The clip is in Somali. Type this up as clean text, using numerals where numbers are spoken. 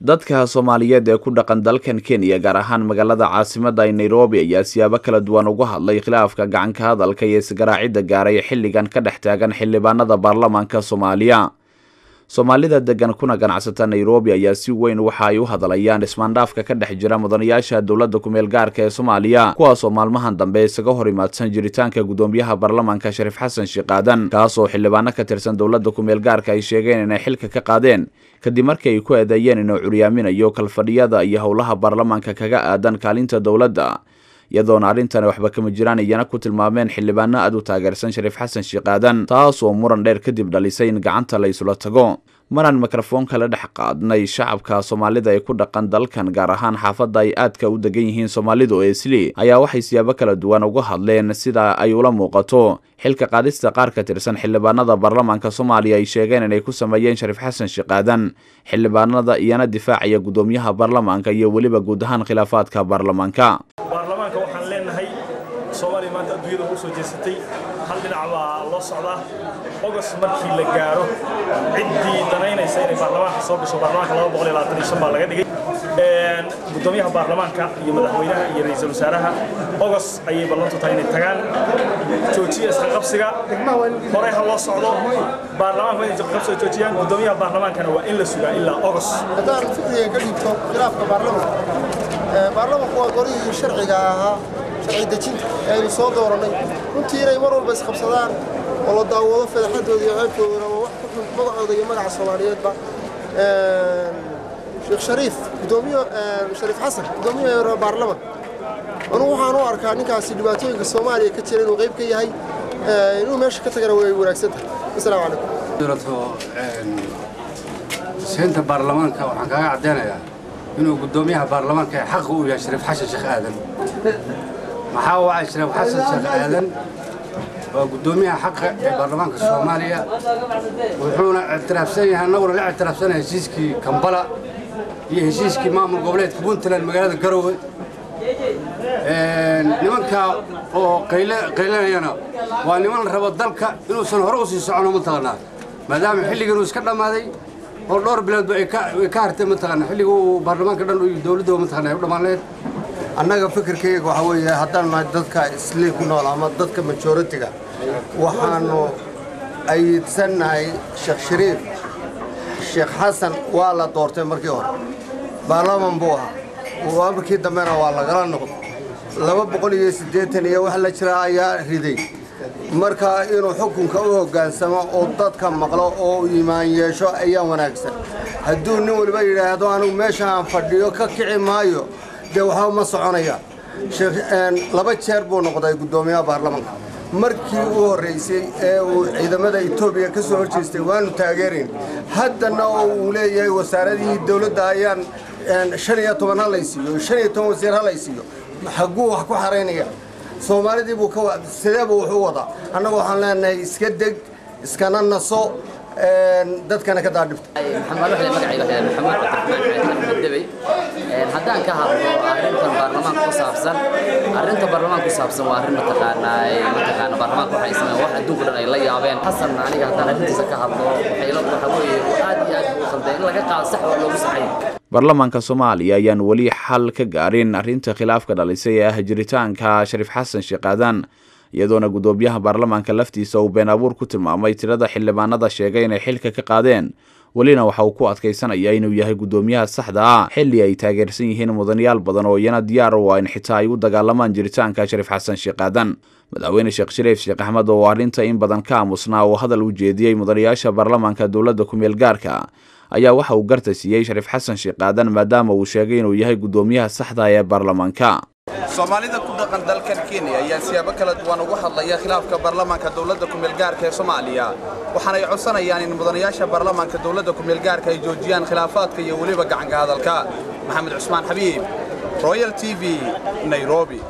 Dadka Soomaaliyeed ee ku dhaqan dalkan Kenya, gaar ahaan magaalada caasimadda ee Nairobi, ayaa siyaabo kala duwan uga hadlay khilaafka gacanka hadalka iyo isgaraacidda gaaray xilligan ka dhex taagan xildhibaanada baarlamaanka Soomaaliya. Soomaalida degan kuna ganacsata Nairobi ayaa si weyn waxa ay u hadlayaan ismaandhaafka ka dhex jira mudanayaasha dowladda kumeel gaarka ee Soomaaliya, kuwaasoo maalmahan dambe isaga hor imaadsan jiritaanka guddoomiyaha baarlamaanka Shariif Xasan Sheekh Aadan, kaasoo xildhibaano ka tirsan dowladda kumeel gaarka ay sheegeen inay xilka ka qaadeen kadib markii ay ku eedeeyeen inuu curyaaminayo kalfadhiyada iyo howlaha baarlamaanka kaga aadan kaalinta dowladda, iyadoona arrintani waxba kama jiraan iyana ku tilmaameen xildhibaano aad u taageersan Shariif Xasan Sheekh Aadan, taas oo muran dheer kadib dhalisay in gacanta la isula tago. Maraan mikrofoonka la dhex qaadnay shacabka Soomaalida ee ku dhaqan dalkan, gaar ahaan xaafadda ay aadka u degan yihiin Soomaalidu ee Isli, ayaa waxay siyaabo kala duwan uga hadleen sida ay ula muuqato xilka qaadista qaar ka tirsan xildhibaanada baarlamaanka Soomaaliya ay sheegeen inay ku sameeyeen Shariif Xasan Sheekh Aadan, xildhibaanada iyana difaacaya guddoomiyaha baarlamaanka iyo weliba guud ahaan khilaafaadka baarlamaanka. Baarlamaanka waxaan leenahay, Soomaaliya maanta adduunyada ugu soo jeesatay, hal dhinac baa loo socdaa. August markii la gaaro, ciddii danaynaysa inay baarlamaanka soo gasho, baarlamaanka 225 baa laga dhigay. Guddoomiyaha baarlamaanka iyo madaxweynaha iyo ra'iisul wasaaraha August ayay ballantu tahay inay tagaan. Joojiya isqabsiga, horey ha loo socdo. Baarlamaanka waa inay isqabsiga joojiyaan, guddoomiyaha baarlamaankana waa in la sugaa ilaa August. Haddaan fikriga ka dhiibto khilaafka baarlamaanka, baarlamaanku waa golihii sharciga ahaa, sharci dejinta ee aynu soo doorannay. Runtii inay mar walba isqabsadaan oo la daawado fadeexadooda iyo ceebtoodana waa wax ku xun magacooda iyo magaca Soomaaliyeedba. Sheekh Shariif, gudoomiye Shariif Xasan, guddoomiyaha baarlamanka, anugu waxaan u arkaa ninkaasi dhibaatooyinka Soomaaliya ka jira inuu qayb ka yahay. Inuu meesha ka tagana way wanaagsan tahay. Asalaamu calaykum. Siinta baarlamaanka waxaan kaaga caddeynayaa inuu guddoomiyaha baarlamaanka ee xaqa u yahay Shariif Xasan Sheekh Aadan. Maxaa wacay? Shariif Xasan Sheekh Aadan waa guddoomiyaha xaqa ee baarlamaanka Soomaaliya, wuxuuna ictiraafsan yahay, annaguna la ictiraafsanahay, heshiiskii Kambala iyo heshiiskii maamul goboleedka Puntland magaalada Garowe. Nimanka oo qaylanayana waa niman la rabo dalka inuusan hore usii socono, mataqaanaa, maadaama xilligan uu iska dhammaaday oo dhowr biloodba ay ka hartay, mataqaana, xilliga uu baarlamaanka dhan iyo dowladda, mataqaana, ay u dhammaan lahayd. Annaga fikirkayga waxaa weeye, haddaan nahay dadka Islii ku nool ama dadka majority-ga, waxaanu ayidsannahay Sheekh Shariif Sheekh Xasan. Waa la doortay markii hore, baarlaman buu ahaa, markii dambena waa lagala noqday, 280 iyo wax la jira ayaa riday. Marka inuu xukunka u hoggaansamo oo dadka maqlo oo iimaan yeesho ayaa wanaagsan. Hadduu nin waliba yidhaahdo anigu meesha aan fadhiyo ka kici maayo, dee waxba ma soconaya. Laba jeer buu noqday guddoomiyaha baarlamanka. Markii u horraysay ee uu ciidamada Etoobiya ka soo horjeestay waanu taageerayn. Haddana oo uu leeyahay wasaaradihii dowladda ayaan 15 halaysiiyo, 15 wasiir halaysiiyo, xagguu wax ku xaraynaya? Soomaalidii buu ka sidee buu wax u wadaa? Annagu waxaan leenahay iska deg, iskana naso, dadkana ka daadhibta. Maxamed waxay magacayga waxaa Maxamuud Cabdiraxmaan Xaaji Axmed Debey. Haddaan ka hadlo arrintan baarlamaanka ku saabsan, arrinta baarlamaanka ku saabsan waa arrin, mataqaanaa, baarlamaanka waxay sameeyeen wax adduunka dhan ay la yaabeen. Xasan, aniga haddaan arrintiisa ka hadlo, waxay la waxa weeye aad iyo aad u khalday in laga qaado, sax waa loogu saxay. Baarlamaanka Soomaaliya ayaan weli xal ka gaarin arrinta khilaafka dhalisay ee ah jiritaanka Shariif Xasan Sheekh Aadan, iyadoona guddoomiyaha baarlamaanka laftiisa uu been abuur ku tilmaamay tirada xildhibaanada sheegay inay xilka ka qaadeen. Welina waxa uu ku adkaysanaya inuu yahay guddoomiyaha saxda ah, xilli ay taageersan yihiin mudanayaal badan oo iyana diyaar u ah in xitaa ay u dagaalamaan jiritaanka Shariif Xasan Sheekh Aadan. Madaxweyne Sheekh Shariif Sheekh Axmed oo arrinta in badan ka aamusnaa oo hadal u jeediyey mudanayaasha baarlamaanka dowladda kumeel gaarka ayaa waxa uu garta siiyey Shariif Xasan Sheekh Aadan, maadaama uu sheegay inuu yahay guddoomiyaha saxda ee baarlamaanka. Soomaalida ku dhaqan dalkan Kenya ayaa siyaabo kala duwan uga hadlaya khilaafka baarlamaanka dowladda kumeel gaarka ee Soomaaliya, waxaana ay codsanayaan in mudanayaasha baarlamaanka dowladda kumeel gaarka ay joojiyaan khilaafaadka iyo weliba gacanka hadalka. Maxamed Cusmaan Xabiib, Royal TV, Nairobi.